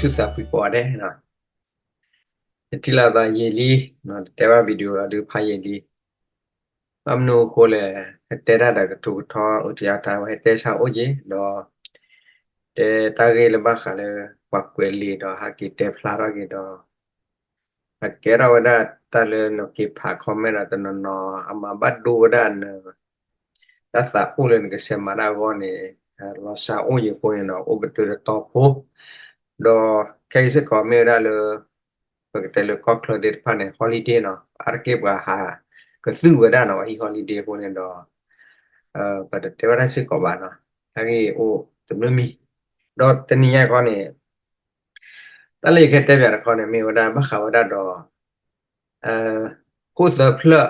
ဆူၣ်သးဖှံကိးဂၤဒဲး, ယထံၣ်လိာ်သးယံာ်လံ, တတဲဘၣ် video လီၤဒုးဖးယံာ်လံ. ဘၣ်မနုၤအဃိလဲၣ်, ဟဲတဲတၢ်ဒီးကတိၤကထီ အိၣ်တယါတၢ် ဝဲဟဲတဲဆါအိၣ်က့ၤဒီး တဲတၢ်ဂ့ၢ်လၢဘၣ်ဃးလၢ ပှၤကွဲးလံာ်ဒီးဟဲက့ၤတဲဖျါထီၣ်က့ၤဒီး အကဲထီၣ်ဝဲဒၣ်တၢ်လၢနက့ၤဖး comment ဒီးတနီၤနီၤ အမၤဘၣ်ဒိဝဲဒၣ်န တၢ်သးအိၣ်လၢနကဆဲးမၤတၢ်အဂီၢ်န့ၣ် လီၤစှၤအိၣ်ယံၤအဃိန့ၣ်ဒီး အိၣ်ပတုာ်တတီဖိ, ဒီးခဲအံၤစ့ၢ်ကီးမ့ၢ်ဝဲဒၣ်လၢ ပကတဲလၢကီၢ်ချၢသ့ၣ်တဖၣ်န့ၣ် holiday နီၤ, အါတက့ၢ်ပှၤဟးကသုၣ်ဝဲဒၣ်နီၤ, ပှၤဟံး holiday အဃိန့ၣ်ဒီး ပတတဲဝဲဒၣ်စ့ၢ်ကီးဘၣ်နီၤ, တၢ်ဂ့ၢ်အိၣ်တဘျုးမံၤ, ဒီးတနံၤညါခီန့ၣ် တၢ်လၢယကတဲပၠးတခီန့ၣ် မ့ၢ်ဝဲဒၣ်ဘၣ်ဃးဝဲဒၣ်ဒီး ခိၣ်သၢဖျၢၣ်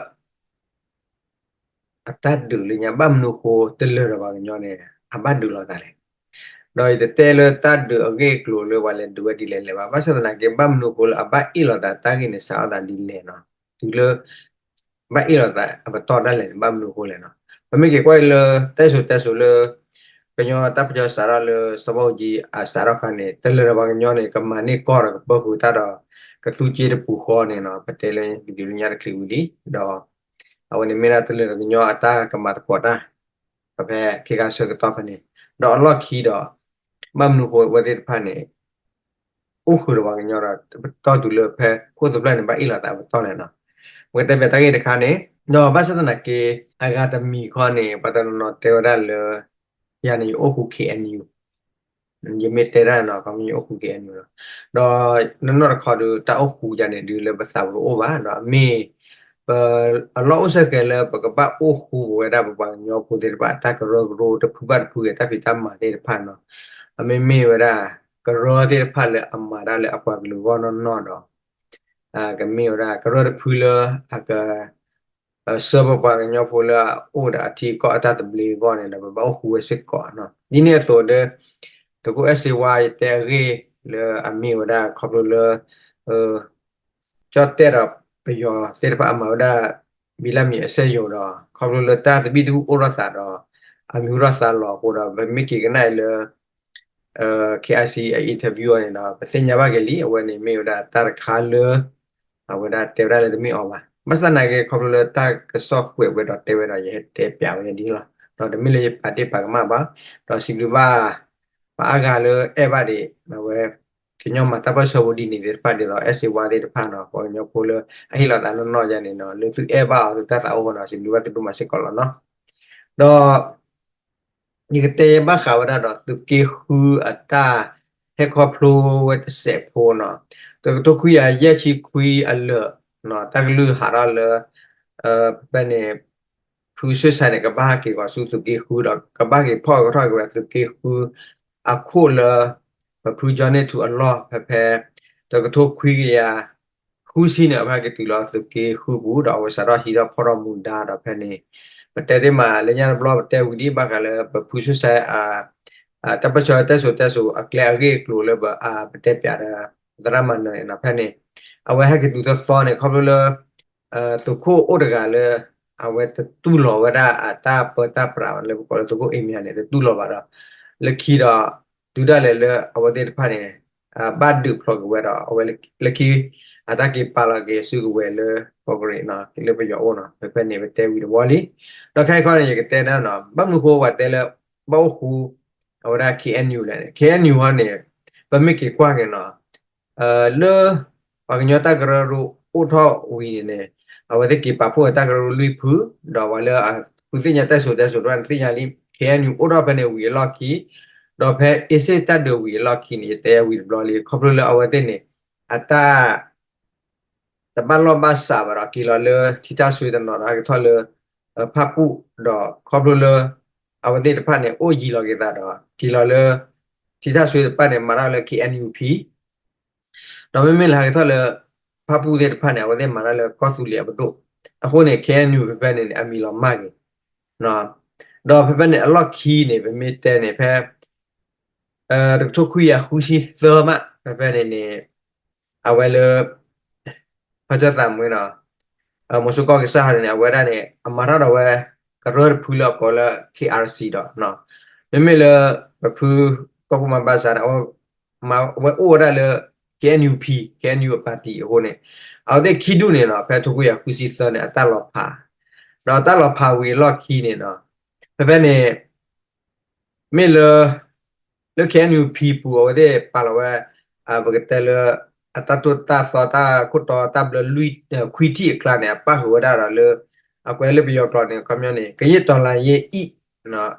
အတၢ်ဒုးလၢညါ ဘၣ်မနုၤဃိတလၢၤဒီးပှၤကညီန့ၣ် အဘၣ်ဒုးလိာ်သးလဲၣ်. ဒီးယတတဲလၢတၢ်ဒုးအဂ့ၢ်အကျိၤလၢပှၤလဲၤဒုးဝဲဒ်လဲၣ်လဲၣ်ဘၣ်, ဘၣ်ဆၣ်သနာ်က့ ဘၣ်မနုၤဃိလၢအဘၣ်အ့ၣ်လိာ်သးတၢ်ဂ့ၢ်န့ၣ် စးထီၣ်သးဒ်လဲၣ်နီၤ, တုၤလၢ ဘၣ်အ့ၣ်လိာ်သးအပတီၢ်ဒၣ်လဲာ်န့ၣ် ဘၣ်မနုၤဃိလဲၣ်နီၤ. ပမ့ၢ်က့ၤကွၢ်အံၤလၢ တၢ်စံၣ်စိၤတဲစိၤလၢ ကညီတၢ်ပၢၢ်ဆၢစးထီၣ်လၢ စီၤဘၣ်အူကၠံအစးထီၣ်အခါန့ၣ် တလၢၤဒီးပှၤကညီန့ၣ် ကမၤန့ၢ်ကီၢ်ဒီးကပၢဃုာ်တၢ်ဒီး ကသူစ့တပူၤဃီန့ၣ်နီၤ, ပတဲလၢ video လၢညါတချံးဝံၤလံ, ဒီး အဝဲန့ၣ်မ့ၢ်ဒၣ်တလၢၤဒီးကညီအတၢ်ကမၤသကိးတၢ် ပဖဲခ့ခါဆၢကတီၢ်ဖဲန့ၣ်, ဒီးအလီၢ်ခံဒီး ဘၣ်မနုၤဃိအဝဲသ့ၣ်တဖၣ်န့ၣ် အိၣ်ဃုာ်ဒီးပှၤကညီဒီး ပတီၢ်တုၤလၢဖဲခိၣ်သၢဖျၢၣ်န့ၣ် ဘၣ်အ့ၣ်လိာ်သးအပတီၢ်လဲၣ်နီၤ. ပကတဲပၠးတၢ်ဂ့ၢ်တခါန့ၣ် ဒီးဘၣ်ဆၣ်သနာ်က့ အဂၤတမံၤခီန့ၣ် ပှၤတနီၤနီၤတဲဝဲဒၣ်လၢ ယၤန့ၣ်ယအိၣ်ဃူ K N U ယမ့ၢ်တဲတၢ်နီၤ ခီမ့ၢ်ယအိၣ်ဃူ K N U လီၤ. ဒီးနီၢ်နီၢ်တခီဒီး တၢ်အိၣ်ဃူယၤန့ၣ် ဒုးလၢပသးပတအိၣ်ဘၣ် ဒီးအမ့ၢ် ပ အလီၢ်အိၣ်ဆၢၣ်ကဲၤလၢပကဘၣ်အိၣ်ဃူပဝဲဒၣ်ပပှၤကညီဖိသ့ၣ်တဖၣ် တၢ်ကရၢကရိတဖုဘၣ်တဖုဂ့ၤ တၢ်ဖံးတၢ်မၤသ့ၣ်တဖၣ်နီၤ, အမ့မ့ၢ်ဝဲဒၣ် ကရၢသ့ၣ်တဖၣ်လၢအမၤတၢ်လၢအပှၤကလုာ်ဂီၢ်နီၢ်နီၢ်ဒီး ကမ့ၢ်ဝဲဒၣ်ကရၢတဖုလၢအက ဆှၢပပှၤကညီဖိလၢအအိၣ်ဒီးအထံအကီၢ်အတၢ်သဘျ့အဂီၢ်န့ၣ်ဒီး ပဘၣ်အိၣ်ဃူဝဲစ့ၢ်ကီးနီၤ. ဒ်န့ၣ်အသိးဒီး သုးခိၣ်အဲၣ်စ့ဝါ ယတဲအဂ့ၢ်လၢအမ့ၢ်ဝဲဒၣ်ခီဖျိလၢ ကၠီၣ်တဲၣ်ဒီးပယီၤသ့ၣ်တဖၣ်အမၤဝဲဒၣ် ဘံလၢမံၤအစက်ရုံဒီး ခီဖျိလၢတၢ်သဘံၣ်သဘုၣ်အိၣ်ထီၣ်သးဒီး အမံၤဟူထီၣ်သါလီၤအဃိဒီး ပမ့ၢ်က့ၤကနၣ်အံၤလၢ K I C အ interview အံၤန့ၣ်ဒီး ပသ့ၣ်ညါဘၣ်က့ၤလံ အဝဲန့ၣ်မ့ၢ်ဝဲဒၣ်တၢ်တခါလၢ အဝဲဒၣ်တဲဝဲဒၣ်လၢတမ့ၢ်အီၤဘၣ်. ဘၣ်ဆၣ်သနာ်က့ ခီဖျိလၢတၢ်ကစီၣ်ကွဲးဝဲဒီးတဲဝဲဒီး ယဟဲတဲပၠးဝဲဒ်န့ၣ်လီၤ. ဒီးတမ့ၢ်လၢယပာ်ဒ့ၣ်ပာ်ကမၣ်ဘၣ်, ဒီးစံးဘျုးဘၣ် ပှၤအါဂၤလၢအဲၣ်ဘၣ်ဒံး အဝဲ ကညီမၤတၢ်ပၢၢ်ဆၢဖိဒ်န့ၣ်သ့ၣ်တဖၣ်ဒ်သိး အဲၣ်စ့ဝါသ့ၣ်တဖၣ်နီၤ ပှၤကညီဖိလၢအဟ့ၣ်လီၤသးနီၢ်နီၢ်ယါန့ၣ်နီၤ လၢသုအဲၣ်ဘၣ်အီၤသုတၢ်သးအိၣ်ဃိနီၤ စံးဘျုးဘၣ်သုဒိၣ်မးစ့ၢ်ကီးလီၤနီၤ. ဒီး ယကတဲယဘၣ်ဃးဝဲဒၣ်ဒီးသုးက့ဃုအတၢ်ဟဲခီဖျိဝဲတစဲးဖိနီၤ, တကထိခွံကယၤယဲၢ်ဆံခွံအလၢာ် တၢ်ကလုၢ်ဟးထီၣ်လၢ ဖဲန့ၣ် ဖုဆွေဆိုင်န့ၣ် ကဘၣ်ဟးက့ၤဃီၤဆူသုးက့ဃုဒီး ကဘၣ်က့ၤဖီၣ်ကထီၣ်က့ၤဝဲသုးက့ဃု အခိၣ်လၢ ပဖုကၠီန့ၢ်ထူအလီၢ် ဖဲဖဲ တကထိခွံကယၤ ဃုဆံန့ၣ် အဝဲဟဲက့ၤတုၤလီၤသုးက့ဃုပူၤ ဒီးအဝဲစးထီၣ်ဟံးထီၣ်ဖီၣ်ထီၣ်မူဒါဒီးဖဲန့ၣ် ပတဲသ့မးလၢညါတဘျီပတဲဝံၤဒံးဘၣ်ဃးလၢပဖုဆွေဆိုင် တၢ်ပၢၢ်ဆၢတၢ်စိၤတဲစိၤအကျဲအဂ့ၢ်အကျိၤလၢပ ပတဲပၠးဒီး သရၣ်မၤနၢၤန့ၣ်နီၤ ဖဲန့ၣ် အဝဲဟဲက့ၤတုၤသီသီန့ၣ် ခီဖျိလၢ သုးခိၣ်အိၣ်တဂၤလၢ အဝဲတတူၢ်လိာ်ဝဲဒၣ်အတၢ်ပၢတၢ်ပြးလၢပကိးလၢသုးခိၣ်အ့မၠါန့ၣ် တတူၢ်လိာ်ဘၣ်ဒီး လၢခံဒီး တုၤဒၣ်လဲာ်လၢအဝဲသ့ၣ်တဖၣ်န့ၣ် ဘၣ်ဒုးဖျိးက့ၤဝဲဒီး အဝဲလၢခံ အတၢ်က့ၤပာ်လီၤက့ၤစုကဝဲၤလၢကီၢ်ကရံၣ်နီၤ လၢပယီၤအိၣ်နီၤ ဖဲဖဲန့ၣ် ပတဲဝံၤတဝီလံ ဒီးခဲအံၤခီန့ၣ် ယကတဲဒၣ်နီၤ ဘၣ်မနုၤဃိပှၤတဲလၢ ဘၣ်အိၣ်ဃူ အဝဲဒၣ် K N U လဲၣ်န့ၣ် K N U ဟီန့ၣ် ပမ့ၢ်က့ၤကွၢ်က့ၤနီၤ လၢ ပှၤကညီတၢ်ကရၢကရိအိၣ်ထီၣ်ဝံၤန့ၣ်န့ၣ် အဝဲသ့ၣ်က့ၤပာ်ဖှိၣ်ဝဲတၢ်ကရၢကရိလွံၢ်ဖု ဒီးပှၤလၢအဃုသ့ၣ်ညါတၢ်စိၤတဲစိၤတဖၣ်န့ၣ်သ့ၣ်ညါလံ K N U အိၣ်ထီၣ်ဖဲန့ၣ်ဝံၤအလီၢ်ခံ ဒီးဖဲအ့စ့ၣ်တၢ်ဒုးဝံၤအလီၢ်ခံန့ၣ် ယတဲဝံၤတဘျီလံ ခီဖျိလၢအဝဲသ့ၣ်န့ၣ် အတၢ် တဘၣ်လိာ်ဘၣ်စးဘၣ်ဒီး က့ၤလီၤလၢထံတၢ်ဆွ့တနီၤဒီး ဟဲက့ၤထီၣ်လၢ ဖၣ်ပူၣ်ဒီးခီဖျိလၢ အဝဲသ့ၣ်တဖၣ်န့ၣ် အိၣ်ယံၤလီၤက့ၤသးဒီး က့ၤလီၤလၢ ထံတၢ်ဆွ့တဖၣ်န့ၣ် မၤထီၣ်လၢ K N U P ဒီးမ့မ့ၢ်လၢဟဲက့ၤထီၣ်လၢ ဖၣ်ပူၣ်သ့ၣ်တဖၣ်န့ၣ် အဝဲသ့ၣ်မၤတၢ်လၢကီၢ်သူလ့ၤအပဒိၣ် အဃိန့ၣ် K N U ဖဲဖဲန့ၣ်န့ၣ် အမံၤလီၤမၢ်က့ၤ ဒီးဖဲဖဲန့ၣ် အလီၢ်ခံန့ၣ် ပမ့ၢ်တဲန့ၣ် ဖဲ တကထိခွံကယၤဃုဆံသၢမး ဖဲဖဲန့ၣ်န့ၣ် အဝဲလၢ ဖီၣ်တၢ်သးမွ့နီၤ မူဆိကီၢ်ကစၢ်ဟီန့ၣ် အဝဲဒၣ်န့ၣ် အမၤထီၣ်ဒီးဝဲ ကရၢတဖုလၢအကိးလၢ K R C ဒီး မ့မ့ၢ်လၢ ပဖုကီၢ်ခိၣ်မၤဘၣ်စးန့ၣ် အဝဲ အဝဲအိၣ်ဝဲဒၣ်လၢ KNUP, KNU အပၣ်တံၣ်အဃိန့ၣ် အဝဲသ့ၣ်ခံဒူၣ်န့ၣ်နီၤ ဖဲထိခွံကယၤဃုဆံသၢန့ၣ် အတၢ်လီၤဖး, ဒီးတၢ်လီၤဖးဝံၤအလီၢ်ခံန့ၣ်နီၤ ဖဲဖဲန့ၣ် မ့ၢ်လၢ လၢ KNUP ပူၤ အဝဲသ့ၣ်ပာ်လီၤဝဲ ပကတဲလၢ အတၢ်သိၣ်တၢ်သီ တၢ်ခိၣ်တီ တၢ်ဘျၢလွံၢ်ခွံထံၣ်အကျါန့ၣ် အပၣ်ဃုာ်ဝဲဒၣ်ဒီးလၢ အကွဲးလၢပယီၤကျိာ်န့ၣ် ခီပညီန့ၣ် ကရင်တော်လှန်ရေး၏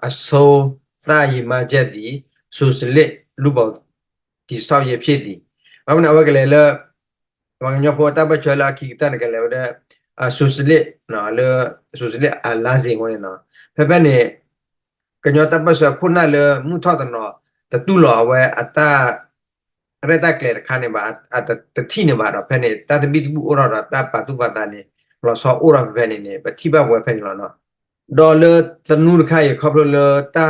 အဆုံးသတ်ရည်မှန်းချက်သည် ဆိုရှယ်လစ်လူ့ဘောင်တည်ဆောက်ရေးဖြစ်သည်. ဘၣ်မနုၤအဝဲကလဲၤလၢ ပှၤကညီဖိအတၢ်ဘၢၣ်စၢၤလၢအခံကတၢၢ်န့ၣ် ကလဲၤဝဲဒၣ် ဆိုရှယ်လစ် လၢ ဆိုရှယ်လစ်အလမ်းစဉ်အဃိန့ၣ်နီၤ ဖဲဖဲန့ၣ် ကညီတၢ်ပၢၢ်ဆၢခိၣ်နၢ်လၢမုၢ်ထီၣ်တနီၤ တတူၢ်လိာ်အဝဲအတၢ်ရဲၣ်တၢ်ကျဲၤတခါန့ၣ်ဘၣ်, တထံၣ်န့ၣ်ဘၣ်ဒီး ဖဲန့ၣ် တၢ်သဘံၣ်သဘုၣ်အိၣ်ထီၣ်ဒီးတၢ်ပာ်သူၣ်ပာ်သးန့ၣ် လီၤဆီအိၣ်ထီၣ်ဖဲဖဲန့ၣ်န့ၣ် ပထံၣ်ဘၣ်ပဝဲဖဲန့ၣ်လီၤနီၤ. ဒီးလၢသနူတခါအံၤ ခီဖျိလၢတၢ်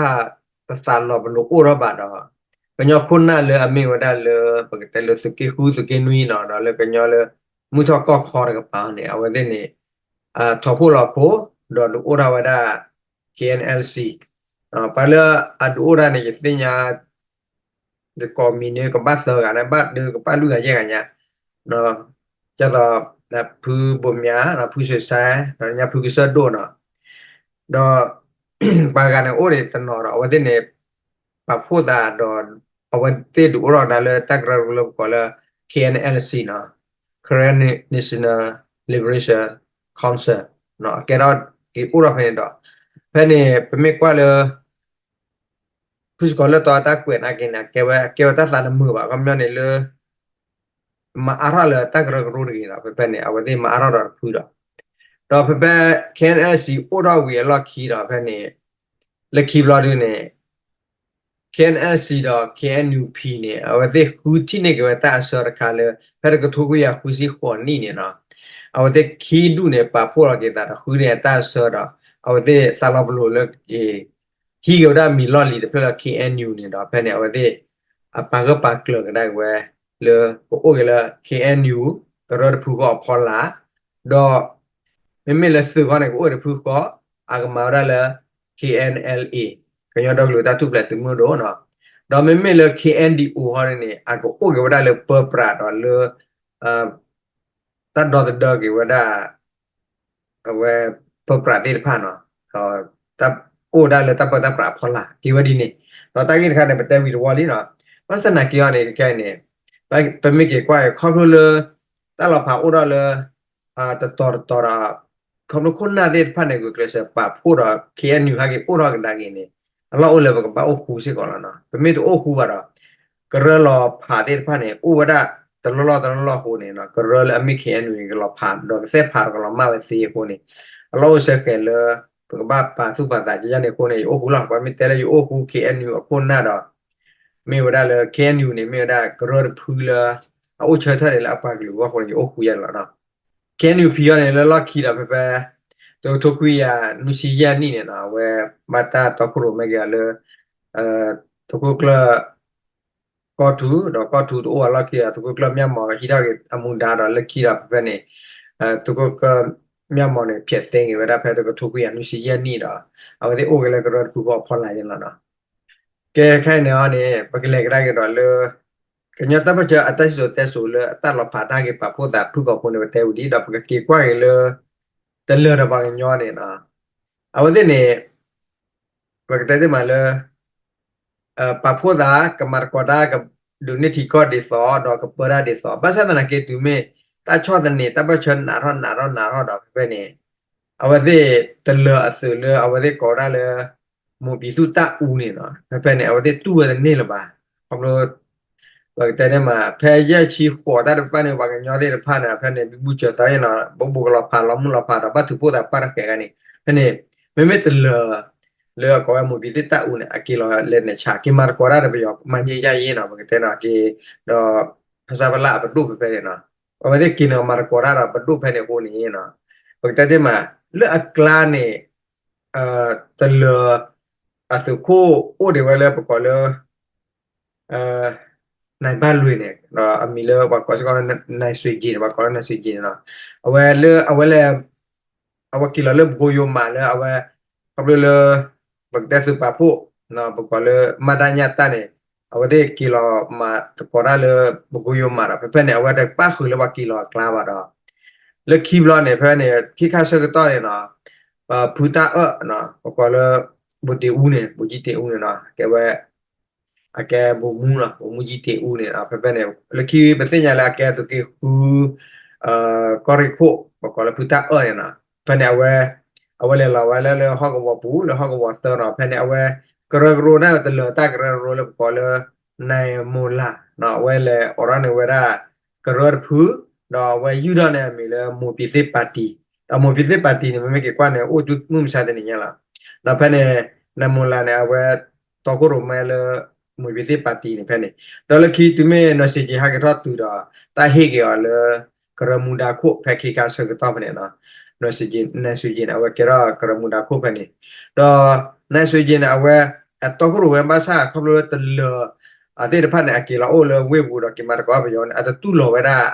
တသးလီၤပလိာ်အိၣ်ထီၣ်ဘၣ်ဒီး ကညီခိၣ်နၢ်လၢအမ့ၢ်ဝဲဒၣ်လၢ ပကတဲလၢသုးက့ဃု သုးက့နွံနီၤ ဒီးလၢကညီလၢ မုၢ်ထီၣ်ကီၢ်ခီတကပၤန့ၣ် အဝဲသ့ၣ်န့ၣ် ထီၣ်ဖှိၣ်လီၤဖိ ဒီးဒုးအိၣ်ထီၣ်ဝဲဒၣ် K N L C ပှၤလၢအဒုးအိၣ်ဒၣ်န့ၣ် ယသ့ၣ်ညါ ယကိးမံၤန့ၣ် ကဘၣ်သၢဂၤန့ၣ် ဘၣ်ဒုးကဘၣ်လွံၢ်ဂၤယဲၢ်ဂၤညါ, ဒ်သိး ဖုဘိမၠး ဖုစဲးစဲး ဒီးညါဖုကစၢၢ်ဒိၣ်နီၤ, ဒီး ပှၤဂၤန့ၣ်အိၣ်ဒံးတနီၤဒီး အဝဲသ့ၣ်န့ၣ် ပာ်ဖှိၣ်သးဒီး အဝဲသ့ၣ်ဒုးအိၣ်ထီၣ်ကဒါလၢတၢ်ကရၢကရိလၢပကိးလၢ K N L C နီၤ, Karen National Liberation Council ကဲထီၣ်က့ၤအိၣ်ထီၣ်ဖဲန့ၣ်ဒီး ဖဲန့ၣ် ပမ့ၢ်ကွၢ်လၢ ဖုစကီၤလၢၢ်တီအတၢ်ကွဲးနာ်က့န့ၣ် အကဲဝဲ အကဲဝဲတၢ်သးတမုာ်ဘၣ် ခီပညီန့ၣ်လၢ မၤအါထီၣ်လၢတၢ်ကရၢကရိတဂ့ၤဒီး ဖဲဖဲန့ၣ် အဝဲသ့ၣ်မၤအါထီၣ်ဒီးတဖုဒီး ဒီးဖဲဖဲ K N L C အိၣ်ထီၣ်ဝံၤအလီၢ်ခံဒီး ဖဲန့ၣ် လၢခံဘျီဒုန့ၣ် K N L C ဒီး K N U P န့ၣ် အဝဲသ့ၣ်ဃုထံၣ်န့ၢ်က့ၤဝဲတၢ်အဆၢတခါလၢ ဖဲတကထိခွံကယၤဃုဆံဃိးနံၣ်န့ၣ်နီၤ, အဝဲသ့ၣ်ခံဒူၣ်န့ၣ် ပာ်ဖှိၣ်လီၤက့ၤသးဒီးဃုန့ၢ်အတၢ်အဆၢဒီး အဝဲသ့ၣ်သးလီၤပလိာ်လၢက့ၤ ဟံးက့ၤဝဲဒၣ်မံၤလီၢ်လံၤတဖျၢၣ်လၢ K N U န့ၣ်ဒီး ဖဲန့ၣ် အဝဲသ့ၣ် အပာ်ဂၢၢ်ပာ်ကျၢၤကဒါက့ၤဝဲ လၢကအိၣ်က့ၤလၢ K N U ကရၢတဖုဃီအဖီလာ်, ဒီး မ့မ့ၢ်လၢသုးခီန့ၣ် ကအိၣ်တဖုဃီ, အကမၤဝဲဒၣ်လၢ K N L A ကညီဒီကလုာ်တၢ်ထူၣ်ဖျဲးသုးမုၢ်ဒိၣ်နီၤ, ဒီးမ့မ့ၢ်လၢ K N D O ဃီန့ၣ် အကအိၣ်က့ၤဝဲဒၣ်လၢပၢပြးဒီးလၢ တၢ်ဒီသဒၢက့ၤဝဲဒၣ် အဝဲ ပၢပြးသ့ၣ်တဖၣ်နီၤ, အိၣ်ဝဲဒၣ်လၢတၢ်ပၢတၢ်ပြးအဖီလာ် က့ၤဝဲဒ်န့ၣ်, ဒီးတၢ်ဂ့ၢ်တခါန့ၣ် ပတဲဝံၤတဝီလံနီၤ, ဘၣ်ဆၣ်သနာ်က့အီၤန့ၣ် ခဲအံၤန့ၣ် ပမ့ၢ်က့ၤကွၢ်အံၤ ခီဖျိလၢ တၢ်လီၤဖးအိၣ်ထီၣ်လၢ တတီၤတတီၤဒီး ခီဖျိခိၣ်နၢ်သ့ၣ်တဖၣ်န့ၣ် ဂုာ်ကျဲးစၢးပာ်ဖှိၣ်ဒီး K N U ဟဲက့ၤအိၣ်ထီၣ်ကဒါက့ၤန့ၣ် အလီၢ်အိၣ်လၢပကဘၣ်အိၣ်ဃူစ့ၢ်ကီးလီၤနီၤ, ပမ့ၢ်တအိၣ်ဃူဘၣ်ဒီး ကရၢလီၤဖးသ့ၣ်တဖၣ်န့ၣ် အိၣ်ဝဲဒၣ်တလီၢ်လီၢ်တလီၢ်လီၢ်အဃိန့ၣ် ကရၢလၢအမ့ၢ် K N U န့ၣ် ကလီၤဖးဒီးကသဲၣ်ဖးဒီးကလီၤမၢ်ဝဲသ့အဃိန့ၣ် အလီၢ်အိၣ်ဆၢဃဲးလၢ ပကဘၣ်ပာ်သူၣ်ပာ်သးကယၢ်န့ၣ်အဃိန့ၣ် ယအိၣ်ဃူလီၤ, ပှၤမ့ၢ်တဲလၢယအိၣ်ဃူ K N U အခိၣ်နၢ်ဒီး မ့ၢ်ဝဲဒၣ်လၢ K N U န့ၣ် မ့ၢ်ဝဲဒၣ်ကရၢတဖုလၢ အအိၣ်ဆၢထၢၣ်ဒံးလၢအပှၤကလုာ်အဂီၢ်အဃိန့ၣ် ယအိၣ်ဃူယဲလီၤနီၤ, K N U P အီၤန့ၣ် လၢလီၢ်ခံဒီးဖဲဖဲ တကထိခွံကယၤနွံဆံယဲၢ်နံၣ်န့ၣ်နီၤ အဝဲဘၣ်တၢ်တီခိၣ်ရိၣ်မဲက့ၤအီၤလၢ သုးခိၣ်ကျၢၢ် ကီၢ်ထူ ဒီးကီၢ်ထူတအိၣ်အလီၢ်ခံဒီး သုးခိၣ်ကျၢၢ်မၠၣ်မီၤဟံးထီၣ်က့ၤအမူဒါဒီးလၢခံဒီးဖဲဖဲန့ၣ် သုးခိၣ်ကျၢၢ်မၠၣ်မီၤန့ၣ် ဖျဲးသ့က့ၤဝဲဒၣ်ဖဲတကထိခွံကယၤနွံဆံယဲၢ်နံၣ်ဒီး အဝဲသ့ၣ်အိၣ်က့ၤလၢကရၢတဖုဃီအဖီလာ်ယဲလီၤနီၤ, ကဲခဲအံၤန့ၣ်အီၤန့ၣ် ပကလဲၤကဒါက့ၤဒီးလၢ ကညီတၢ်ပၢၢ်ဆၢအတၢ်စံၣ်စိၤတဲစိၤလၢအတၢ်လီၤဖးတၢ်ဟဲက့ၤပာ်ဖှိၣ်သးဖုၣ်ကိာ်ဖိန့ၣ် ပတဲဝံၤဒံး ဒီးပကက့ၤကွၢ်က့ၤလၢ တလၢၤဒီးပှၤကညီန့ၣ်နီၤ, အဝဲသ့ၣ်န့ၣ် ပကတဲသ့မးလၢ ပာ်ဖှိၣ်သး ကမၤသကိးတၢ် ကဒုးန့ၢ်ထံကီၢ်ဒ်သိး ဒီးကပၢတၢ်ဒ်သိး ဘၣ်ဆၣ်သနာ်က့တုၤမ့ၢ် တၢ်ဆီၣ်သနံး တၢ်ပၢၢ်ဆၢနးထီၣ်နးထီၣ်နးထီၣ်ဒီးဖဲဖဲန့ၣ် အဝဲသ့ၣ်တလၢၤအသုးလၢအဝဲသ့ၣ်ကိးဝဲဒၣ်လၢ မိၢ်ပျံၤသူၣ်တၢ်အူန့ၣ်နီၤ, ဖဲဖဲန့ၣ် အဝဲသ့ၣ်တူၢ်ဝဲတန့ၢ်လၢၤဘၣ်, ခီဖျိ ပကတဲန့ၣ်မး ဖဲယဲၢ်ဆံဃိးတၢ်တဖၣ်န့ၣ် ပှၤကညီသ့ၣ်တဖၣ်န့ၣ် ဖဲန့ၣ် ဘံဘူစၢၤသီယဲနီၤ ဘိးဘိးကလီၤဖးလီၤမုၢ်လီၤဖးဒီး ဘၣ်ထုးဖှိၣ်သးပှၢ်တဃဲးဂၤန့ၣ် ဖဲန့ၣ် မ့မ့ၢ်တလၢၤ လၢအကိးဝဲမိၢ်ပျံၤသ့ၣ်တၢ်အူန့ၣ် အက့ၤလီၤလဲၤနုာ်ဆါ က့ၤမၤသကိးတၢ်ဒီးပယီၤ မၤန့ၢ်ယၢ်ယ့နီၤ ပကတဲနီၤက့ၤ ဒီး ဖဆပလ အပဒိၣ်ဖဲဖဲန့ၣ်နီၤ, အဝဲသ့ၣ်က့ၤန့ၣ်မၤသကိးတၢ်ဒီးပဒိၣ်ဖဲန့ၣ်အဃိန့ၣ်နီၤ, ပကတဲသ့မး လၢအကျါန့ၣ် တလၢၤ အသုးခိၣ်အိၣ်ဒံးဝဲလၢပကိးလၢ နၢ်ဘၣ်လွံၢ်န့ၣ် ဒီးအမံၤလၢပှၤကိးစ့ၢ်ကီး နၢ်စွ့က့ၤန့ၣ် ပှၤကိးလၢနၢ်စွ့က့ၤန့ၣ်နီၤ, အဝဲလၢအဝဲလဲၣ် အဝဲက့ၤလီၤလၢဘိယိၤမးလၢအဝဲ ခီဖျိလၢ ပကတဲသုးပာ်ဖှိၣ် ပကိးလၢမၤတၢ်ညၣ်တၢ်န့ၣ် အဝဲသ့ၣ်က့ၤလီၤမၤသကိးတၢ်လၢ ပကိယိၤမးဒီး ဖဲဖဲန့ၣ် အဝဲတပၣ်ဃုာ်လၢပှၤက့ၤလီၤအကျါဘၣ်ဒီး လၢခံဘျီန့ၣ် ဖဲန့ၣ် ခ့ခါဆၢကတီၢ်န့ၣ်နီၤ ဖုတၢ်အၢၣ် ပကိးလၢ ဘိၣ်တ့ၣ်အူန့ၣ် ဘိၣ်ကၠံတ့ၣ်အူန့ၣ်နီၤ ကဲဝဲ အကဲဘိၣ်မူနီၤ ဘိၣ်မူကၠံတ့ၣ်အူန့ၣ် ဖဲဖဲန့ၣ် လၢခံပသ့ၣ်ညါလၢအကဲသုးက့ဃု ကီၢ်ရ့ၣ်ခိၣ် ပကိးလၢဖုတၢ်အၢၣ်န့ၣ်နီၤ ဖဲန့ၣ် အဝဲလဲၤလီၤဝဲလၢလၢဟီၣ်ကဝီၤပူၤ လၢဟီၣ်ကဝီၤသၢနီၤ ဖဲန့ၣ် အဝဲ ကရၢကရိန့ၣ် တလၢၤတၢ်ကရၢကရိလၢပကိးလၢ နဲမိၤလး အဝဲလဲၤအိးထီၣ်န့ၢ်ဝဲဒၣ် ကရၢတဖု ဒီးအဝဲယုၢ်ထီၣ်န့ၢ်အမံၤလၢ မိၢ်ပံၤသ့ၣ်ပၣ်တံၣ် ဒီးမိၢ်ပံၤသ့ၣ်ပၣ်တံၣ်န့ၣ် မ့မ့ၢ်က့ၤကွၢ်န့ၣ် အိၣ်မုၢ်မဆါတနံၤညါလီၤ. ဒီးဖဲန့ၣ် နဲမိၤလးန့ၣ် အဝဲ တီခိၣ်ရိၣ်မဲလၢ မိၢ်ပံၤသ့ၣ်ပၣ်တံၣ်န့ၣ်ဖဲန့ၣ် ဒီးလၢခံတုၤမ့ၢ် နဲစ့က့ၤ ဟဲက့ၤထီၣ်တုၤဒီး တၢ်ဟ့ၣ်က့ၤအီၤလၢ ကရၢမူဒါခိၣ် ဖဲခ့ခါဆၢကတီၢ်ဖဲန့ၣ် နဲစ့က့ၤန့ၣ် အဝဲကဲထီၣ်ကရၢမူဒါခိၣ်ဖဲန့ၣ် ဒီး နဲစ့က့ၤန့ၣ် အဝဲ အတီခိၣ်ရိၣ်မဲဘၣ်ဆၣ် ခီဖျိလၢတလၢၤ အသ့ၣ်တဖၣ်န့ၣ် အက့ၤလီၤအိၣ်လၢဝ့ၢ်ပူၤဒီးက့ၤမၤသကိးပယီၤန့ၣ် အတတူၢ်လိာ်ဝဲဒၣ်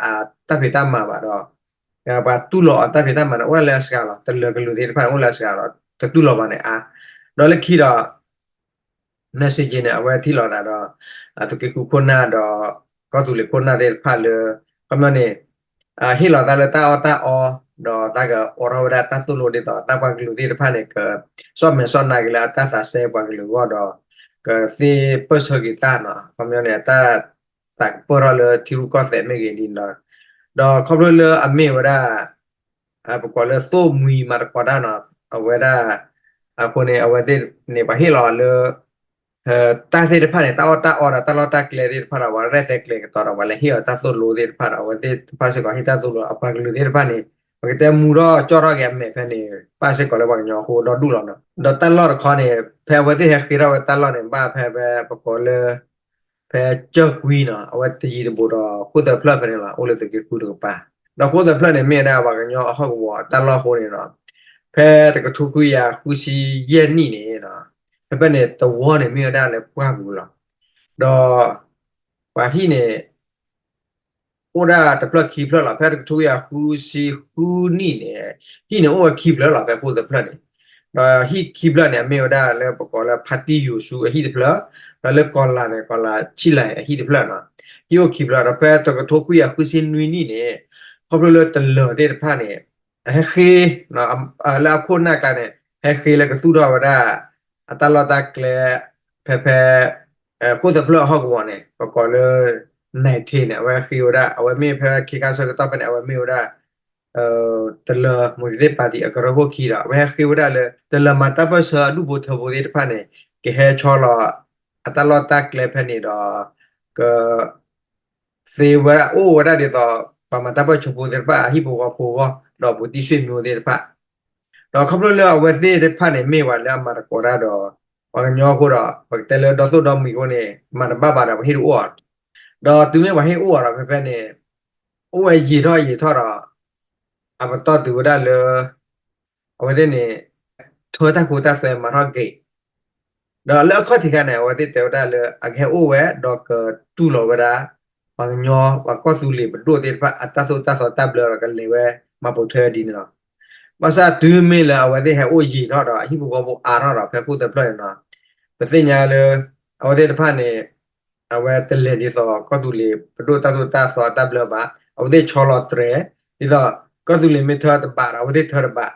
တၢ်ဖံးတၢ်မၤဘၣ်ဒီး ပှၤတူၢ်လိာ်အီၤတၢ်ဖံးတၢ်မၤန့ၣ် အိၣ်ဒၣ်လၢအစှၤလီၤ. တလၢၤကလုာ်သ့ၣ်တဖၣ်န့ၣ် အိၣ်လၢအစှၤဒီး တတူၢ်လိာ်ဘၣ်န့ၣ်အါ ဒီးလၢခံဒီး နဲစ့က့ၤန့ၣ် အဝဲထံၣ်လိာ်သးဒီး သုးက့ဃုခိၣ်နၢ်ဒီး ကီၢ်သူလ့ၤခိၣ်နၢ်သ့ၣ်တဖၣ်လၢ ခီပညီန့ၣ် ဟ့ၣ်လီၤသးလၢတၢ်အီၣ်တၢ်အီ ဒီးတၢ်ကအိးထီၣ်ဝဲဒၣ်တၢ်သိၣ်လိသ့ၣ်ဒီး တၢ်ပှၤကလုာ်သ့ၣ်တဖၣ်န့ၣ် က ဆီၣ်မဲာ်ဆီၣ်နါက့ၤလၢအတၢ်သးစဲပှၤကလုာ်အဂီၢ်ဒီး ကသ့ပၢၢ်ဆၢက့ၤတၢ်နီၤ ခီပညီန့ၣ် အတၢ်သးကပၢၢ်ထီၣ်လၢထံရူၢ်ကီၢ်သဲးမ့ၢ်ဂ့ၤဒ်န့ၣ်ဒီး ဒီးခီဖျိလၢအမ့ၢ်ဝဲဒၣ် ပကိးလၢသိၣ်မှံမၤသကိးတၢ်နီၤ အဝဲဒၣ် အဃိန့ၣ် အဝဲသ့ၣ်န့ၣ် ပှၤဟ့ၣ်လီၤအီၤလၢ တၢ်သ့ၣ်တဖၣ်န့ၣ် တၢ်အီၣ်တၢ်အီဒီးတၢ်လီၢ်တၢ်ကျဲသ့ၣ်တဖၣ်ဒီး ပှၤရဲၣ်သဲကျဲၤကတီၤဒီး ပှၤလဲၤဟ့ၣ်အီၤတၢ်သိၣ်လိသ့ၣ်တဖၣ်ဒီး အဝဲသ့ၣ်တဖၣ်စ့ၢ်ကီးဟ့ၣ်တၢ်သိၣ်လိ အပှၤကလုာ်သ့ၣ်တဖၣ်န့ၣ် ပကတဲမူထီၣ်ကၠီထီၣ်က့ၤအမဲာ်ဖဲန့ၣ် ပၣ်စ့ၢ်ကီးလၢပှၤကညီအဃိဒီဒူၣ်လီၤနီၤ ဒီးတၢ်လီၢ်တခီန့ၣ် ဖဲအဝဲသ့ၣ်ဟဲဃ့ထီၣ်ဝဲတၢ်လီၢ်န့ၣ် ဘၣ်ဖဲဖဲပကိးလၢ ဖဲကၠၢၢ်ကွံနီၤ အဝဲတယံၤတဘူးဒီးဃိၣ်သၢဖျၢၣ်ဖဲန့ၣ်လီၤ အိၣ်လၢသုးက့ဃုတကပၤ ဒီးဃိၣ်သၢဖျၢၣ်န့ၣ် မ့ၢ်ဝဲဒၣ်ပှၤကညီအဟီၣ်ကဝီၤအတၢ်လီၢ်အဃိန့ၣ်ဒီး ဖဲတကထိခွံကယၤဃုဆံယဲၢ်နံၣ်န့ၣ် ဖဲဖဲန့ၣ် သဝီန့ၣ်မ့ၢ်ဝဲဒၣ်လၢပှၢ်ပူၤလီၤ ဒီး ပှၤဟံၣ်န့ၣ် အိၣ်ဒၣ်တဖျၢၣ်ခံဖျၢၣ်လီၤ ဖဲတကထိခွံကယၤဃုဆံဃုနံၣ်န့ၣ် ဟံၣ်န့ၣ်အိၣ်ဝဲခံဖျၢၣ်လီၤ ဖဲဃိၣ်သၢဖျၢၣ်န့ၣ် ဒီးဟံၣ်ခံဖျၢၣ်န့ၣ် အမ့ၢ်ဝဲဒၣ်လၢပကိးလၢဖါတံၢ်ယိၤဆူအဟံၣ်တဖျၢၣ် ဒီးလၢကီၤလၤန့ၣ် ကီၤလၤဆံၣ်လၤအဟံၣ်တဖျၢၣ်နီၤ ဟံၣ်အိၣ်ခံဖျၢၣ် ဒီးဖဲတကထိခွံကယၤဃုဆံနွံနံၣ်န့ၣ် ခီဖျိလၢတလၢၤသ့ၣ်တဖၣ်န့ၣ် အဟဲဃ့ လၢအခိၣ်နၢ်ကျါန့ၣ် ဟဲဃ့လၢကသူၣ်ထီၣ်ဝဲဒၣ် အတၢ်လီၢ်တၢ်ကျဲ ဖဲဖဲ ဃိၣ်သၢဖျၢၣ်အဟီၣ်ကဝီၤန့ၣ် ပကိးလၢ နဲထ့န့ၣ် အဝဲဃ့ဝဲဒၣ် အဝဲမ့ၢ်ဖဲခ့ခါဆၢကတီၢ်ဖဲန့ၣ် အဝဲမ့ၢ်ဝဲဒၣ် တလၢၤ မိၢ်ပံၤသ့ၣ်ပၣ်တံၣ်အကရၢခိၣ်ခံဒီး အဝဲဟဲဃ့ဝဲဒၣ်လၢ တလၢၤမၤတၢ်ပၢၢ်ဆၢအဒူၣ်ဖိထၢဖိသ့ၣ်တဖၣ်န့ၣ် ကဟဲဆီလီၤ အတၢ်လီၢ်တၢ်ကျဲဖဲန့ၣ်ဒီး က သ့ဝဲဒၣ်အိၣ်ဝဲဒၣ်ဒ်သိး ပှၤမၤတၢ်ပၢၢ်ဆၢဖိသ့ၣ်တဖၣ် အဟံၣ်ဖိဃီဖိအဂီၢ် ဒီးဘူးတံၢ်ဆ့ၣ်မိသ့ၣ်တဖၣ် ဒီးခီဖျိလၢအဝဲသ့ၣ်တဖၣ်န့ၣ် မ့ၢ်ပှၤလၢအမၤသကိးတၢ်ဒီး ပှၤကညီအဃိဒီး ပကတဲလၢဒီသိၣ်ဒီမှံၤအဃိန့ၣ် မၤတဘၣ်ဘၣ်ဒီး ပှၤဟ့ၣ်တအိၣ်အီၤ ဒီးတုၤမ့ၢ်ပှၤဟ့ၣ်အိၣ်အီၤဒီး ဖဲဖဲန့ၣ် အိၣ်ဝဲယံာ်ထီၣ်ယံာ်ထီၣ်ဒီး အပတီၢ်တုၤဝဲဒၣ်လၢ အဝဲသ့ၣ်န့ၣ် ထၢတၢ်ခိတၢ်သွဲမၤထီၣ်က့ၤ ဒီးလၢအခီၣ်ထံးခါန့ၣ် အဝဲသ့ၣ်တဲဝဲဒၣ်လၢ အကဟဲအိၣ်ဝဲ ဒီးကတူၢ်လိာ်ဝဲဒၣ် ပှၤကညီ ပှၤကီၢ်သူလ့ၤပဒိၣ်သ့ၣ်တဖၣ် အတၢ်သိၣ်တၢ်သီတၢ်ဘျၢဒီးကလဲၤဝဲ မၤပိာ်ထွဲဝဲဒ်န့ၣ်လီၤ. ဘၣ်ဆၣ်တုၤမ့ၢ်လၢအဝဲသ့ၣ်ဟဲအိၣ်ယံာ်ထီၣ်ဒီး အဟံၣ်ဖိဃီဖိအါထီၣ်ဒီး ဖဲခိၣ်သၢဖျၢၣ်န့ၣ်လီၤ ပသ့ၣ်ညါလၢ အဝဲသ့ၣ်တဖၣ်န့ၣ် အဝဲတလဲၤဒ်သိး ကီၢ်သူလ့ၤပဒိၣ်တၢ်သိၣ်တၢ်သီအတၢ်ဘျၢဘၣ်. အဝဲသ့ၣ်ဆီလီၤတြဲၤ ဒ်သိး ကီၢ်သူလ့ၤမ့ၢ်ထၢတဘးဒီး အဝဲသ့ၣ်ထၢတဘး.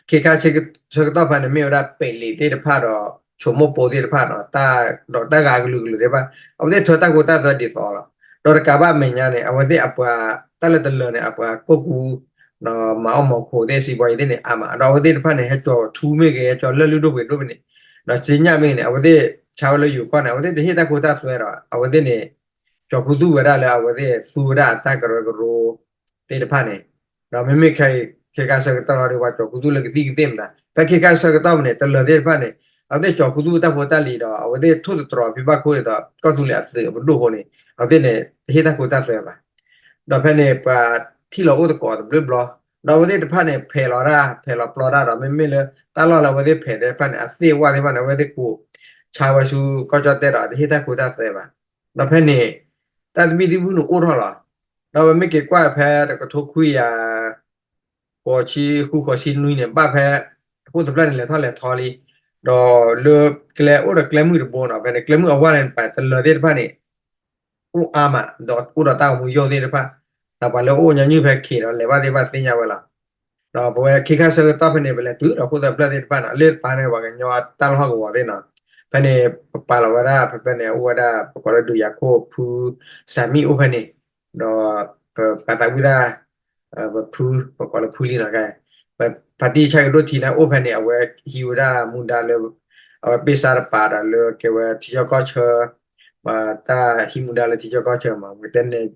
ခ့ခါဆၢကတီၢ်ဖဲန့ၣ် မ့ၢ်ဝဲဒၣ်ပဲာ်လံာ်သ့ၣ်တဖၣ်ဒီး ဆိမိၣ်ပိသ့ၣ်တဖၣ်ဒီး ဒီးတၢ်ဂၤကလုာ်ကလုာ်သ့ၣ်တဖၣ် အဝဲသ့ၣ်ထၢတၢ်ခိတၢ်သွဲဒ်သိးလီၤ. ဒီးတကးဘၣ်အမဲာ်ညါန့ၣ် အဝဲသ့ၣ်အပှၤ တၢ်လၢတလၢၤန့ၣ် အပှၤကိၢ်ကူ မၤအီၣ်မၤခိးသ့ၣ် စံးဘီအံၤသ့ၣ်န့ၣ် အါမး ဒီးအဝဲသ့ၣ်တဖၣ်န့ၣ် ဟဲကၠီၤထူမ့ၢ်ဂ့ၤ ဟဲကၠီၤလၢၢ်လုၢ်ဒိၣ်ပှ့ၤဒိၣ်မ့ၢ်န့ၣ် ဒီးစံညၣ်မ့ၢ်ဂ့ၤန့ၣ် အဝဲသ့ၣ်ဆါဝဲလၢယိၤကီၢ်န့ၣ် အဝဲသ့ၣ်တဟ့ၣ်တၢ်ခိတၢ်သွဲဒီး အဝဲသ့ၣ်န့ၣ် ကၠီၤခူသူၣ်ဝဲဒၣ်လၢအဝဲသ့ၣ်သူဝဲဒၣ်အတၢ်ကရၢကရိ သ့ၣ်တဖၣ်န့ၣ် ဒီးမ့မ့ၢ်ခဲအံၤ ခ့ခါဆၢကတီၢ်ဒီး ပှၤကၠီၤခူသူၣ်လၢကသံၣ်ကသ့ၣ်မတၤ ဖဲခ့ခါဆၢကတီၢ်မ့ၢ်န့ၣ် တလၢၤသ့ၣ်တဖၣ်န့ၣ် အဝဲသ့ၣ်ကၠီၤခူသူၣ်တၢ်ဖိတၢ်လံၤဒီး အဝဲသ့ၣ်ထိၣ်သတြီၤဖံဘၣ်ခိၣ်န့ၣ်ဒီး ကီၢ်သူလ့ၤအသုးအပဒိၣ်အဃိန့ၣ် အဝဲသ့ၣ်န့ၣ် တဟ့ၣ်တၢ်ခိတၢ်သွဲဘၣ်. ဒီးဖဲန့ၣ် ပှၤထံၣ်လီၤအိၣ်သကိးတဘျုးဘျီ ဒီးအဝဲသ့ၣ်တဖၣ်န့ၣ် ဖဲးလီၤတၢ် ဖဲးလီၤပျီတၢ်ဒီး မ့မ့ၢ်လၢတၢ်လီၢ်လၢအဝဲသ့ၣ်ဖဲးသ့ၣ်တဖၣ်န့ၣ် အသ့ၣ်ဝၣ်သ့ၣ်တဖၣ်န့ၣ် အဝဲသ့ၣ်ကိးဆါဝဲဆူကီၢ်ကၠီၣ်တဲၣ်ဒီး တဟ့ၣ်တၢ်ခိတၢ်သွဲဘၣ်. ဒီးဖဲန့ၣ် တၢ်သဘံၣ်သဘုၣ်န့ၣ်အိၣ်ထီၣ်လီၤ. ဒီးပမ့ၢ်က့ၤကွၢ်ဖဲတကထိခွံကယၤ ဃိးဆံဃု ဃိးဆံနွံန့ၣ် ဘၣ်ဖဲ အခိၣ်သဖျၢၣ်န့ၣ် လဲၤထီၣ်လဲၤထီလံ. ဒီးလၢကျဲအိၣ်ဒီးကျဲမုၢ်တဘိနီၤ, ဖဲန့ၣ် ကျဲမုၢ်အဝၢ်န့ၣ် ပှၤတလၢၤသ့ၣ်တဖၣ်န့ၣ် အိၣ်အါမး ဒီးအိၣ်ဒီးတၢ်ဂီၤမူယိာ်သ့ၣ်တဖၣ်, ဒီးပှၤလၢအိၣ်ညီနုၢ်ဖဲခ့ဒီး လဲၤဘၣ်သ့ၣ်တဖၣ်သ့ၣ်ညါဝဲလီၤ. ဒီးပဝဲခ့ခါဆၢကတီၢ်ဖဲန့ၣ် ပလဲၤတုၤဒီးခိၣ်သၢဖျၢၣ်သ့ၣ်တဖၣ်နီၤ, လၢတပၤန့ၣ် ပှၤကညီတၢ်လီၢ်ဟီၣ်ကဝီၤသ့ၣ်နီၤ, ဖဲန့ၣ် ပပာ်လီၤဝဲဒၣ် ဖဲဖဲန့ၣ် အိၣ်ဝဲဒၣ် ပကိးလၢဒုးယၤခိၣ်ဖု စၣ်မံၣ်အိၣ်ဖဲန့ၣ်, ဒီးပပာ်သးဝံၣ်ဒၣ် ပဖု ပကိးလၢဖုလံနီၤ, ပဖါတံၢ်ဆၣ်ကဒိၣ်ထံန့ၣ်အိၣ်ဖဲန့ၣ် အဝဲဟံးဝဲဒၣ်မူဒါလၢ အဝဲပ့ၢ်စါတပၤဒီးလၢကဲဝဲထံကၠီကီၢ်ဆၢ, ပှၤတၢ်ဟံးမူဒါလၢထံကၠီကီၢ်ဆၢမး ပကတဲန့ၣ်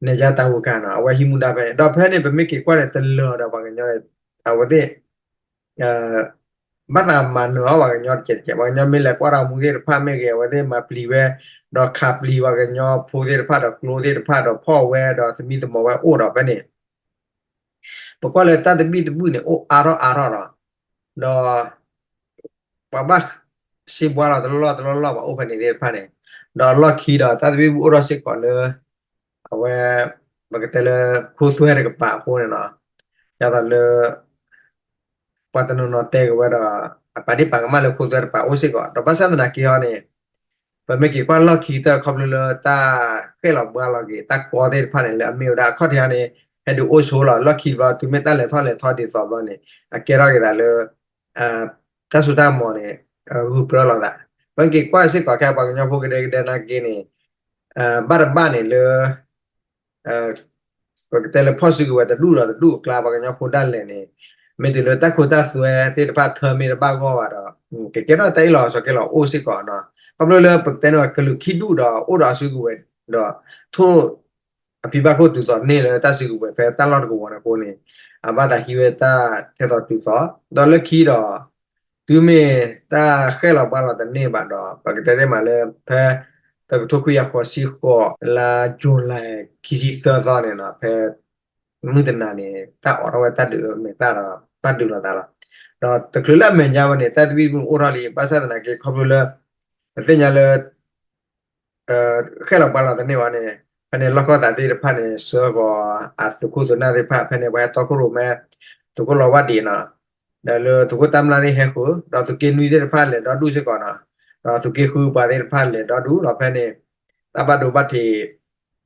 နဲၣ်ကၠၢ်တၢ်ဂိၢ်ကၤနီၤ, အဝဲဟံးမူဒါဖဲန့ၣ်, ဒီးဖဲန့ၣ် ပမ့ၢ်က့ၤကွၢ်န့ၣ် တလၢၤဒီးပှၤကညီန့ၣ် အဝဲသ့ၣ် ဘၣ်သးမၤနၢၤအီၤပှၤကညီတကဲးတကဲး, ပှၤကညီမ့ၢ်လဲၤကွၢ်တၢ်ဂီၤမူသ့ၣ်တဖၣ်မ့ၢ်ဂ့ၤ အဝဲသ့ၣ်မၤပျံၤဝဲ, ဒီးခးပျံၤပှၤကညီဖိသ့ၣ်တဖၣ်ဒီးကျိသ့ၣ်တဖၣ်ဒီးဖီၣ်ဝဲဒီးသမံသမိးဝဲအိၣ်ဒီးဖဲန့ၣ် ပကွၢ်လၢတၢ်သဘံၣ်သဘုၣ်န့ၣ် အိၣ်အါထီၣ်အါထီၣ်ဒီး, ဒီး ပှၤဘၣ်စ့ဘှါလီၤတလီၢ်တလီၢ်တလီၢ် ပှၤအိၣ်ဖဲန့ၣ်သ့ၣ်တဖၣ်န့ၣ်, ဒီးလီၢ်ခံဒီးတၢ်သဘံၣ်သဘုၣ်အိၣ်ထီၣ်စ့ၢ်ကီးလၢ အဝဲ ပကတဲလၢခိသွဲတကပၤအဃိန့ၣ်နီၤ, ဒ်သိးလၢ ပှၤတနီၤနီၤတဲက့ၤဝဲဒီး အပာ်ဒ့ၣ်ပာ်ကမၣ်လၢခိသွဲတကပၤအိၣ်စ့ၢ်ကီး, ဒီးဘၣ်ဆၣ်သနာ်က့ဟီန့ၣ် ပမ့ၢ်က့ၤကွၢ်လီၢ်ခံကတၢၢ်ခီဖျိလၢတၢ်ဃဲၣ်လီၤဘှါလီၤက့ၤ တၢ်ကီသ့ၣ်တဖၣ်န့ၣ် လၢအမ့ၢ်ဝဲဒၣ်အခီၣ်ထံးဟီန့ၣ် ဟဲဒုးအိၣ်ဆိလီၤ, လီၢ်ခံတဘျီ တုၤမ့ၢ်တၢ်လဲၤထီၣ်လဲၤထီဒ်သိးဘျီန့ၣ် အကဲထီၣ်က့ၤသးလၢ တၢ်စိတၢ်ကမီၤန့ၣ် ဂုာ်ပြၢလီၤသး, ပမ့ၢ်က့ၤကွၢ်စ့ၢ်ကီးခဲအံၤပှၤကညီဖိကဒဲကဒဲနာ်က့န့ၣ် ဘၣ်တဘၣ်န့ၣ်လၢ ပကတဲလၢဖီၣ်စုကဝဲၤတဒူၣ်ဒီးတဒူၣ်အကျါ ပှၤကညီဖိဒၣ်လဲာ်န့ၣ် မ့ၢ်တုၤလၢတၢ်ခိတၢ်သွဲသ့ၣ်တဖၣ်ထၢမ့ၢ်တဘၣ်ဂီၢ်ဘၣ်ဒီး ကကဲထီၣ်တၢ်အ့ၣ်လိာ်ဆိးက့လိာ်အိၣ်စ့ၢ်ကီးနီၤ, ခီဖျိလၢပကတဲန့ၣ် ကလုာ်ခံဒူၣ်ဒီးအိၣ်ဒီးအစုကဝဲၤဒီး ထိၣ် အဖံဘၣ်ခိၣ်တုၤသိးန့ၢ်လၢတၢ်စုကဝဲၤဖဲတၢ်လီၢ်တကဝီၤန့ၣ်အဃိန့ၣ် အဘၣ်သးဟံးဝဲတၢ်ထဲသိးတုၤသိး ဒီးလၢခံဒီး တုၤမ့ၢ်တၢ်ဃဲၣ်လီၤဘှါလီၤတန့ၢ်ဘၣ်ဒီး ပကတဲသ့မးလၢ ဖဲ တကထိခွံကယၤဃိးဆံဃိး လါ July ခံဆံသၢသီန့ၣ်နီၤ ဖဲ မုၢ်တနၤန့ၣ် တၢ်အိးထီၣ်ဝဲတၢ်ဒုးမဲာ်သၣ်ဒီး ဘၣ်ဒုးလိာ်သးလီၤ. ဒီးတချုးလၢအမဲာ်ညါဝဲန့ၣ် တၢ်သဘံၣ်သဘုၣ်အိၣ်ထီၣ်လံ ဘၣ်ဆၣ်သနာ်က့ ခီဖျိလၢ ပသ့ၣ်ညါလၢ ဃဲၣ်လီၤဘှါလီၤတန့ၢ်ဘၣ်န့ၣ် ဖဲန့ၣ်လီၢ်ခီၣ်သးသ့ၣ်တဖၣ်န့ၣ် ဆှၢဃီၤအသုးခိၣ်သုးနၢ်သ့ၣ်တဖၣ် ဖဲန့ၣ် ပှၤဟဲတီခိၣ်ရိၣ်မဲ သုးခိၣ်လီၤဝၣ်ဒံးနီၤ ဒီးလၢသုးခိၣ်တၢ်မျၢ်သ့ၣ်ဟဲဃုာ် ဒီးသုးက့နွံသ့ၣ်တဖၣ်လဲၤဒီဒူၣ်စ့ၢ်ကီးနီၤ ဒီးသုးက့ဃုပှၤသ့ၣ်တဖၣ်လဲၤဒီဒူၣ်ဒီးဖဲန့ၣ် တၢ်ဘၣ်ဒိဘၣ်ထံး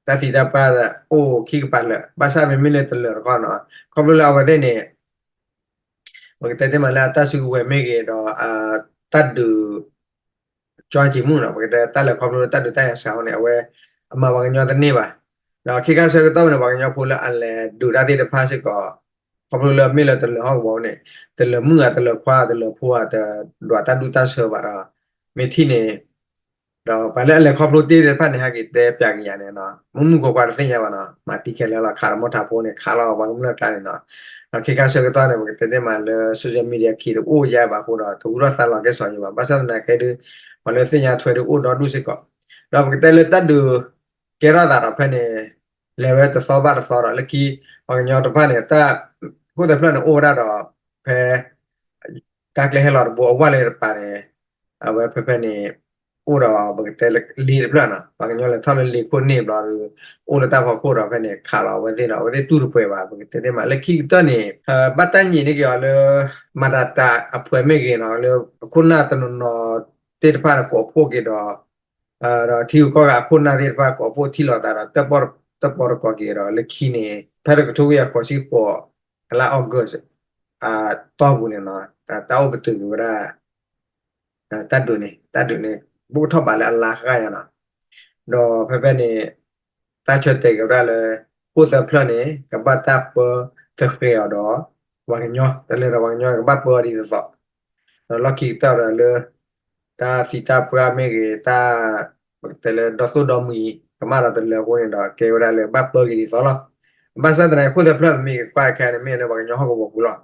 တၢ်သံတၢ်ပှၢ်အိၣ်ခံကပၤလၢာ် ဘၣ်ဆၣ်မ့မ့ၢ်လၢတလၢၤတခီနီၤ ခီဖျိလၢအဝဲသ့ၣ်န့ၣ် ပကတဲသ့မးလၢအတၢ်စုကဝဲၤမ့ၢ်ဂ့ၤဒီး တၢ်ဒုး ကၠီကံးမုၣ်နီၤ ပကတဲတၢ်လဲၤခီဖျိလၢတၢ်ဒုးတၢ်ယၤစှၤအဃိန့ၣ် အဝဲ အမၤပှၤကညီတန့ၢ်ဘၣ်. ဒီးခ့ခါဆၢကတီၢ်ဝဲန့ၣ် ပှၤကညီဖိလၢအလဲၤဒုးတၢ်သ့ၣ်တဖၣ်စ့ၢ်ကီး ခီဖျိလၢအမ့ၢ်လၢတလၢၤဟီၣ်ကဝီၤန့ၣ် တလၢၤမုၣ်ဧါ တလၢၤခွါ တလၢၤဖိဧါ တဒွးတၢ်ဒူၣ်တၢ်ဆၢဘၣ်ဒီး မ့ၢ်ထံၣ်န့ၣ် ဒီးပှၤလၢအလဲၤခီဖျိတ့ၢ်သ့ၣ်တဖၣ်န့ၣ် ဟဲက့ၤတဲပၠးက့ၤယၤန့ၣ်နီၤ မုၢ်မုၢ်ခွါခွါတသ့ၣ်ညါဘၣ်နီၤ မၤတံၢ်ခဲလၢာ်လီၤ ခးတမိၢ်ထးဖိန့ၣ် ခးလီၤပှၤကမျၢၢ်ကျါန့ၣ်နီၤ ဒီးခ့ခါဆၢကတီၢ်န့ၣ် ပကတဲသ့မးလၢ social media ခံတအိၣ်ယါဘၣ်အဃိဒီး တဝံထီၣ်သါလီၤကဲစီၤယံၤဘၣ် ဘၣ်ဆၣ်သနာ်က့ဒုး ပှၤလၢသ့ၣ်ညါထွဲဒုးအိၣ်ဒီဒူၣ်စ့ၢ်ကီး ဒီးပကတဲလၢတၢ်ဒုး ကဲထီၣ်သးဒီးဖဲန့ၣ် လဲၤဝဲတသီဘၣ်တသီဒီး လၢခံ ပှၤကညီတဖၣ်န့ၣ် တၢ် ခိၣ်သၢဖျၢၣ်န့ၣ်အိၣ်ဝဲဒၣ်ဒီး ဖဲ ကါကျဲဟဲလီၤတဘိအဝၢ်လၢတပၤန့ၣ် အဝဲဖဲဖဲန့ၣ် အိၣ်ဒီးပကတဲလၢလ့တဖျၢၣ်နီၤ ပှၤကညီလဲၤထီၣ်လၢလ့ခိၣ်န့ၣ်ဘျီဒီး အိၣ်လၢတၢ်ဖီခိၣ်ဒီးဖဲန့ၣ် ခးလီၤအဝဲသ့ၣ်ဒီး အဝဲသ့ၣ်တူၢ်တပှဲၤဘၣ် ပကတဲသ့မးလၢခံကတၢၢ်န့ၣ် ဘၣ်တၢ်ညံးန့ၢ်က့ၤအီၤလၢ မၤတၤတၤအဖှဲးမ့ၢ်ဂ့ၤနီၤ လၢအခိၣ်နၢ်တနီၤနီၤသ့ၣ်တဖၣ်န့ၣ် ကိးဖှိၣ်က့ၤဒီး ဒီးထံဂုၤကီၢ်ဂၤအခိၣ်နၢ်သ့ၣ်တဖၣ် ကိးဖှိၣ်ထံၣ်လိာ်သးဒီး တၢၣ်ပီၣ်တကိးက့ၤဒီး လၢခံန့ၣ် ဖဲတကထိခွံကယၤဃိးဆံဃိး လါ August အတီၢ်ပူၤန့ၣ်နီၤ တၢ်အိၣ်ပတုာ်က့ၤဝဲဒၣ် တၢ်ဒုးန့ၣ် တၢ်ဒုးန့ၣ် ဘူးကထီၣ်ဘးလၢအလါဃၣ်ယါနီၤ ဒီးဖဲဖဲန့ၣ် တၢ်ဆၢတဲာ်က့ၤဝဲဒၣ်လၢ ခိၣ်သၢဖျၢၣ်န့ၣ် ကဘၣ်တၢ်ပၢသဃဲၤအီၤဒီး ပှၤကညီ တၢ်လၢဒီးပှၤကညီကဘၣ်ပၢအီၤဒ်သိးသိး ဒီးလီၢ်ခံကတၢၢ်ဒီးလၢ တၢ်သံတၢ်ပှၢ်မ့ၢ်ဂ့ၤ တၢ် ပကတဲလၢဒီသိၣ်ဒီမှံၤ ကမၣ်ဒီးတလၢအဃိန့ၣ်ဒီး ကဲဝဲဒၣ်လၢဘၣ်ပၢက့ၤဒ်သိးလီၤ. ဘၣ်ဆၣ်သနာ်က့ ခိၣ်သၢဖျၢၣ်မ့ၢ်ကကွၢ်ခဲအံၤန့ၣ် မ့ၢ်လၢပှၤကညီဟီၣ်ကဝီၤပူၤလီၤ.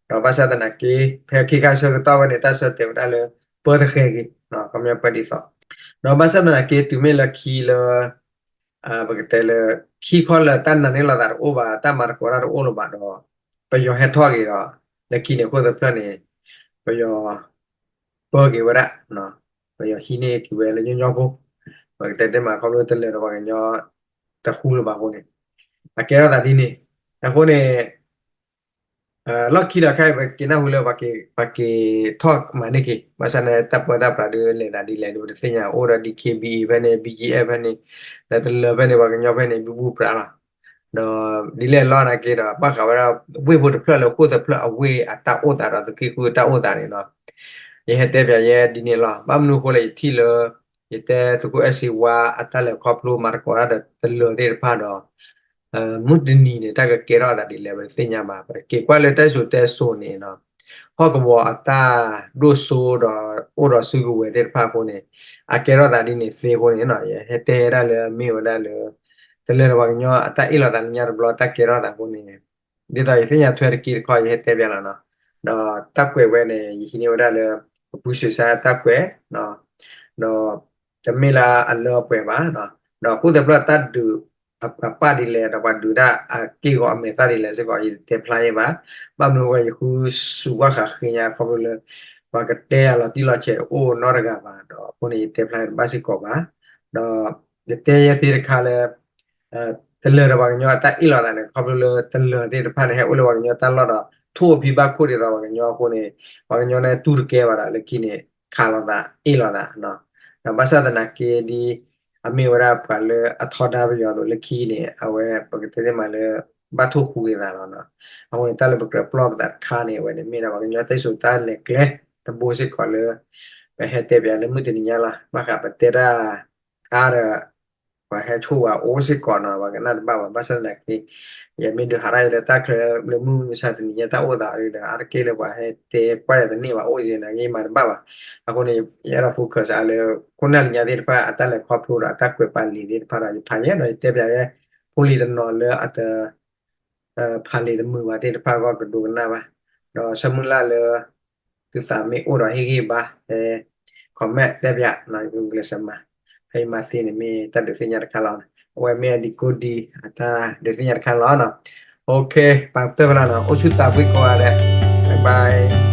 ဒီးဘၣ်ဆၣ်သနာ်က့ ဖဲခ့ခါဆၢကတီၢ်ဝဲန့ၣ် တၢ်ဆၢတဲာ်ဝဲဒၣ်လၢ ပၢသဃဲၤက့ၤ ခီပညီပၢဒ်သိး ဒီးဘၣ်ဆၣ်သနာ်က့ တုၤမ့ၢ်လၢခံလၢ ပကတဲလၢ ခံခီလၢတၢ်နာ်န့ၢ်လိာ်သးတအိၣ်ဘၣ် တၢ်မၤသကိးတၢ်တအိၣ်လၢၤဘၣ်ဒီး ပယီၤဟဲထီၣ်က့ၤဒီး လၢခံန့ၣ် ခိၣ်သၢဖျၢၣ်န့ၣ် ပယီၤ ပၢက့ၤဝဲဒၣ် ပယီၤဟံးန့ၢ်က့ၤဝဲလၢညီညီဖိ ပကတဲသ့မး ခီဖျိတလၢၤဒီးပှၤကညီ တဃူလၢၤဘၣ်အဃိန့ၣ် အကဲထီၣ်သးဒ်န့ၣ် အဃိန့ၣ် လီၢ်ခံဒီးခဲအံၤ ပက့ၤနၢ်ဟူလၢ ပှၤက့ၤထီၣ်မၤန့ၢ်က့ၤ ဘၣ်ဆၣ်န့ၣ် တၢ်ပၢတၢ်ပြးဒုးလဲၤသးဒ်လဲၣ်ဒုး ပတသ့ၣ်ညါ အိၣ်ဒီး D K B A ဖဲန့ၣ် B G F ဖဲန့ၣ် ဒီးတလၢၤဖဲန့ၣ် ပှၤကညီဖဲန့ၣ် ဘုဘူပြးလီၤ. ဒီးဒ်လဲၣ်လီၤနာ်က့ဒီး ဘၣ်ဃးဝဲဒၣ် ဝ့ၢ်ဖိတဖျၢၣ်လၢ ဃိၣ်သဖျၢၣ်အဝ့ၢ်အတၢ်အိၣ်သးဒီး သုးက့ဃုတၢ်အိၣ်သးန့ၣ်နီၤ ယဟဲတဲပၠးယဲဒ်န့ၣ်လီၤ. ဘၣ်မနုၤအဃိလဲၣ် ယထံၣ်လၢ ယတဲသုးခိၣ်အဲၣ်စ့ဝါအတၢ်လဲၤခီဖျိမၤသကိးတၢ်ဒီးတလၢၤသ့ၣ်တဖၣ်ဒီး မုၢ်တနံၤန့ၣ် တၢ်ကကဲထီၣ်အသးဒ်လဲၣ် ပတသ့ၣ်ညါဘၣ်. ပက့ၤကွၢ်လၢတၢ်စံၣ်စိၤတဲစိၤန့ၣ်နီၤ ဟီၣ်ကဝီၤအတၢ်ဒိၣ်စိဒီးအိၣ်ဒီးစုကဝဲၤသ့ၣ်တဖၣ်အဃိန့ၣ် အကဲထီၣ်သးဒ်န့ၣ်သ့အဃိန့ၣ်နီၤ ယဟဲတဲဒၣ်လၢမ့ၢ်ဝဲဒၣ်လၢ တလၢၤဒီးပှၤကညီအတၢ်အ့ၣ်လိာ်သးလၢညါတဘျီ တၢ်ကဲထီၣ်သးအဃိန့ၣ် ဒ်သိးယသ့ၣ်ညါထွဲတက့ၢ်တခီ ယဟဲတဲပၠးလီၤနီၤ. ဒီးတၢ်ကွဲးဝဲန့ၣ် ယဟံးန့ၢ်ဝဲဒၣ်လၢ ပဖုစၢၤဆါတၢ်ကွဲး ဒီး တမ့ၢ်လၢအလၢအပှဲၤဘၣ်, ဒီးဃိၣ်သဖျၢၣ်တၢ်ဒုးအပာ်ဒ်လဲၣ် ဒီးပှၤဒုးတၢ်အက့ၢ်အဂီၤအမဲာ်သၣ်ဒ်လဲၣ်စ့ၢ်ကီး ယတတဲဖျါယဲဘၣ်. ဘၣ်မနုၤဝဲ ယဃုစူးကွၢ်ဃာ်ဃ့ညါခီဖျိလၢ ပှၤကတဲအလီၤတံၢ်လီၤဆဲးတအိၣ်နီတဂၤဘၣ်, ဒီးအဃိန့ၣ် ယတဲဖျါတဘၣ်စ့ၢ်ကီးဘၣ်. ဒီးယတဲယဲသ့တခါလၢ တလၢၤဒီးပှၤကညီအတၢ်အ့ၣ်လိာ်သးန့ၣ် ခီဖျိလၢတလၢၤသ့ၣ်တဖၣ်န့ၣ် ဟဲအိၣ်လၢပှၤကညီတၢ်လီၢ်ဒီး ထိၣ်ဖံးဘၣ်ခိၣ်ဒ်သိးပှၤကညီအဃိန့ၣ် ပှၤကညီန့ၣ်တူၢ်တကဲဘၣ်ဒီး လၢခံန့ၣ် ခးလိာ်သးအ့ၣ်လိာ်သး, ဒီးဘၣ်ဆၣ်သနာ်က့ဒ် အမ့ၢ်ဝဲဒၣ်ပှၤလၢအထီဒါပယီၤအသိးလၢခံန့ၣ် အဝဲပကတဲသ့မးလၢ ဘၣ်ထိၣ်ဃူက့ၤသးလီၤ. အဃိန့ၣ် တၢ်လၢပကြၢးပျီၢ်ပသးတခါန့ၣ် အဝဲန့ၣ်မ့ၢ်ဒၣ်ပှၤကညီတၢ်စံၣ်စိၤတၢ်လဲၤကျဲတဘိစ့ၢ်ကီးလၢ ပဟဲတဲပၠးလၢမုၢ်တနံၤညါလီၤ. ဘၣ်ဃးပတဲတၢ်အါဒီး ပှၤဟဲဆိၣ်ဝဲအိၣ်စ့ၢ်ကီးနီၤ ပှၤကနၣ်တဘၣ်ဘၣ်. ဘၣ်ဆၣ်သနာ်က့ ယမ့ၢ်ဒုးဟးထီၣ်ယဲလၢတၢ်ချၢလၢမုၢ်မဆါတနံၤညါတၢ်အိၣ်သးဒီး အါတက့ၢ်လၢပှၤဟဲတဲကွၢ်ယၤတန့ၢ်ဘၣ် အိၣ်ယဲနာ်က့မၤတဘၣ်ဘၣ်. အဃိန့ၣ် ယအဲၣ်ဒိး focus အါလၢ ခိၣ်နၢ်လၢညါသ့ၣ်တဖၣ်အတၢ်လဲၤခီဖျိဒီးအတၢ်ကွဲးပာ်လံာ်သ့ၣ်တဖၣ်ဒီး ယဖးယဲဒီးယတဲပၠးယဲ ဖိလံၤတနီၤလၢအတ ဖးလံာ်တမုာ်ဘၣ်သ့ၣ်တဖၣ်အဂီၢ်ကဒိကနၣ်ဘၣ်. ဒီးဆၢမုၢ်လၢ်လၢ သုသးမ့ၢ်အိၣ်ဒီးဟ့ၣ်ဂံၢ်ဘါ ဟဲ comment တဲပၠး ယကဂုာ်ကျဲးစၢးမၤ ဖဲယမၤသ့န့ၣ်မ့ၢ်တၢ်ဒုးသ့ၣ်ညါတခါလီၤ. အဝဲမ့ၢ်အဒံကိးဒံ အတၢ်ဒုးသ့ၣ်ညါတခါလီၤနီၤ. OK ပာ်တၢၢ်ဖဲလီၤနီၤ အိၣ်ဆူၣ်သးကွံကိးဂၤဒဲး bye bye.